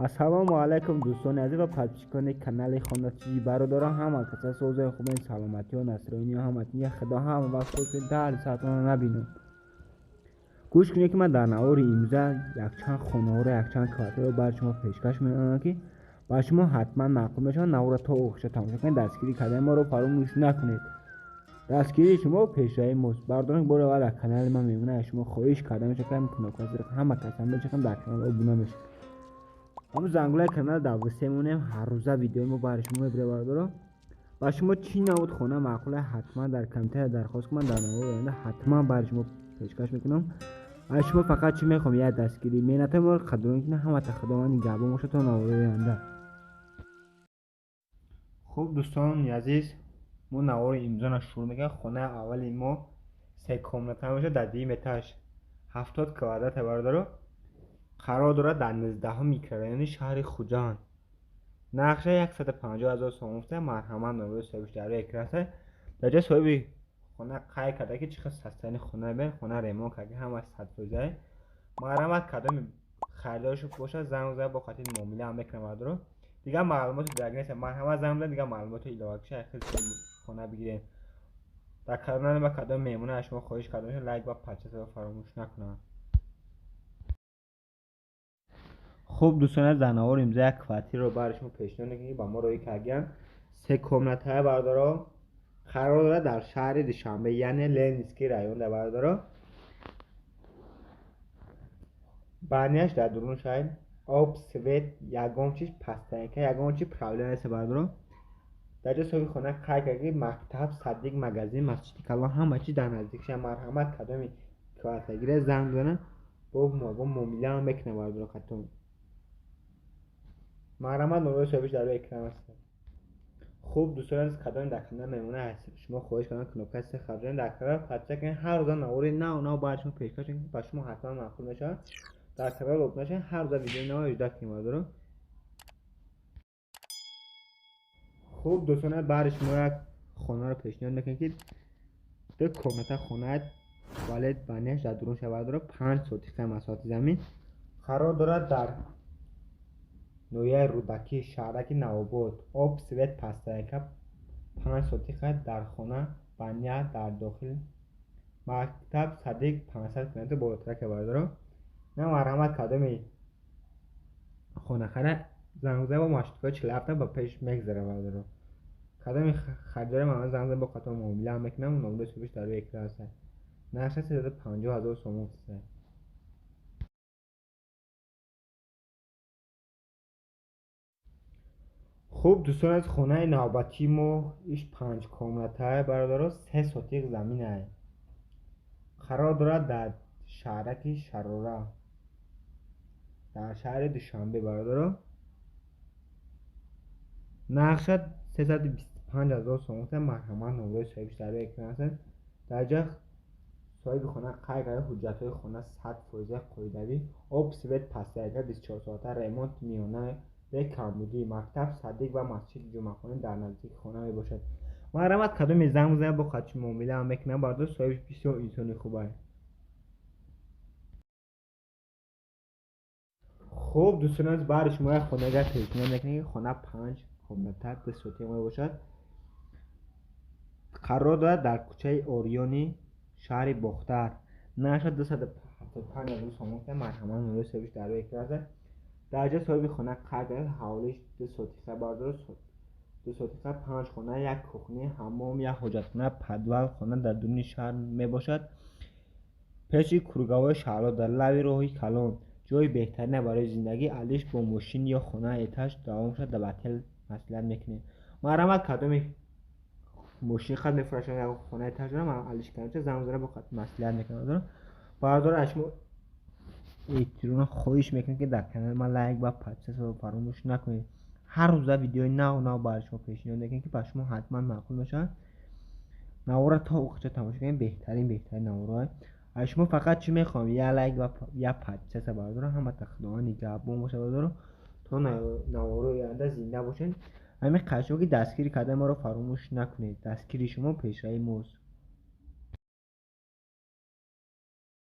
Ассалому алайкум дӯстони азиз ва подписчикони канали Хона Чизи. Бародарон, ҳама каса созои хубен, саломатиё, настроениё, ҳаматиня худо ҳама вақт хуш дар сатона набинам. Гӯш кунед, ки ман дар навори имрӯза якчанд хонаҳоро, якчанд квартираро бар шумо пешкаш менамоям, ки ба шумо ҳатман маъқул мешавад. Наворро то охирша тамошо кунед, дастгирӣ кардани моро фаромӯш накунед. Дастгирии шумо пешравии мост. Бародарон, бори аввал дар канали ман мемонад, аз шумо хоҳиш карда мешавад, ки кнопка зир ҳама каса мечахам, дар канал обуна мешавад. Ҳамун зангулаи канал дар вусе монем, ҳар рӯза видеои мо барои шумо мебирад. Бародарон, ба шумо чӣ навъ хона маъқул аст, ҳатман дар комментария дархост кунед, ман дар навори оянда ҳатман барои шумо пешкаш мекунам. Аз шумо фақат чӣ мехоҳам? Як дастгирӣ. Меҳнатҳои моро қадрдонӣ кунед, ҳамата Худованд нигаҳбон бошад то навори оянда. Хуб, дӯстони азиз, мо навори имрӯзаро шурӯъ мекунем. Хонаи аввали мо се комната мебошад, дар дуюм этаж 70 квадрата. Бародаро, қарор дорад дар 19 микрорайони шаҳри Хуҷанд. Нақша 150 000 сомон гуфта, марҳамат, номери соҳибиш дар рӯи экран аст. Дар ҷои соҳиби хона қайд карда, ки чӣ қадр состояние хона бе, хона ремонт карда, ҳама 100%. Марҳамат, кадоми харидорш бошад, занг зада бо хатир муомила ҳам мекунам. Бародаро, дигар маълумоти дигар нест, марҳамат, занг зада дигар маълумоти иловагиша хел хона бигирем. Дар канали ма кадом меҳмона аз шумо хоҳиш карда бошад, лайк ва подписаться фаромӯш накунанд. Хуб, дӯстони азиз, дар навори имрӯза як квартираро барои шумо пешниҳод мекунем, ки ба мо роҳӣ кардагиянд. Се комнатая, бародаро, қарор дорад дар шаҳри Душанбе, яъне Ленинский район. Дар бародаро, баняш дар дурун шаҳр, об, свет, ягон чиз пастаяка, ягон чиз проблема нест. Бародаро, дар ҷои соҳиби хона қайд кард, ки мактаб, садик, магазин, масҷиди калон, ҳама чиз дар наздикша. Марҳамат, кадоми квартирагира занг бизанад, бо муомила ҳам мекунам. Бародаро, қатон марҳамат, номери соҳибиш дар рӯи экран аст. Хуб, дӯстони азиз, кадоми дар канал мемонад, аз шумо хоҳиш кардам, кнопкаи се хаб дар канал подписка кунед. Ҳар рӯза навори нав нав барои шумо пешкаш мекунем, ба шумо ҳатман маъқул мешавад. Дар канал обуна шавед, ҳар рӯза видеои нав иҷро кунем. Бародаро, хуб, дӯстони азиз, барои шумо як хонаро пешниҳод мекунем, ки ду комната хона, туалет, баняш дар дурун шавад. Бародаро, 5 сотиқа масоҳати замин, қарор дорад дар ноҳияи Рӯдакӣ, шаҳраки Навобод. Об, свет, пастаяка, 5 сотиқа, дар хона баня дар дохил, мактаб, садик 500 километр болотарака. Бародаро, на марҳамат, кадоми хонахара занг зада бо маршруткаи 47 ба пеш мегзара. Бародаро, кадоми харидори ман занг зада бо қатор муомила ҳам мекунам, номери соҳибиш дар рӯи экран аст. Нархаш 350 000 сомон аст. Хуб, дӯстон, аз хонаи навбатии мо иш 5 комнатае, бародаро, 3 сотиқ заминае, қарор дорад дар шаҳраки Шарора, дар шаҳри Душанбе. Бародаро, нақша 325 000 сомон. Марҳамат, номрои соҳибиш дар рӯи экран аст. Дар ҷои соҳиби хона қайд карда, ҳуҷҷатҳои хона 100% қоидавӣ, об, свет, пастаяка, 24 соата, ремонт миёна, бе камбудӣ, мактаб, садик ва масҷиди ҷумъахона дар наздики хона мебошад. Марҳамат, кадоме занг бизанад, бо хатчи муомила ҳам мекунам. Бародаро, соҳибиш бисёр инсони хуб аст. Хуб, дӯстони азиз, барои шумо як хонага пешниҳод мекунем, ки хона 5 комната, 2 сотиқ мебошад, қарор дорад дар кӯчаи Ориёни шаҳри Бохтар. Нархаш 275 000 сомон. Марҳамат, номери соҳибиш дар рӯи экран аст. Дар ҷои соҳиби хона қайд карда, ҳавлиш 2 сотиқа, бародаро, 2 сотиқа, 5 хона, як кухня, ҳаммом, як ҳоҷатхона, подвал. Хона дар дуруни шаҳр мебошад, пеши кургавои шаҳрҳо, дар лави роҳи калон. Ҷои беҳтарина барои зиндагӣ, алиш бо мошин ё хона этаж давом шуд, дар отел маслиҳат мекунем. Марҳамат, кадоми мошин хат мефурӯшанд, як хона этаж дорам, алиш кардам, занг зада бо маслиҳат мекунам. Бародаро, аз шумо эҳтиромона хоҳиш мекунем, ки дар канали ман лайк ва подписаться фаромӯш накунед. Ҳар рӯза видеои нав нав барои шумо пешниҳод мекунем, ки ба шумо ҳатман маъқул мешавад. Наворро то охирша тамошо кунед, беҳтарин беҳтарин наворҳо. Аз шумо фақат чӣ мехоҳам? Як лайк ва як подписаться. Бародаро, ҳамата Худованд нигаҳбон бошад. Бародаро, то наворҳои оянда зинда бошед. Ҳамин қайд шумо, ки дастгирӣ кардани моро фаромӯш накунед. Дастгирии шумо пешравии мост.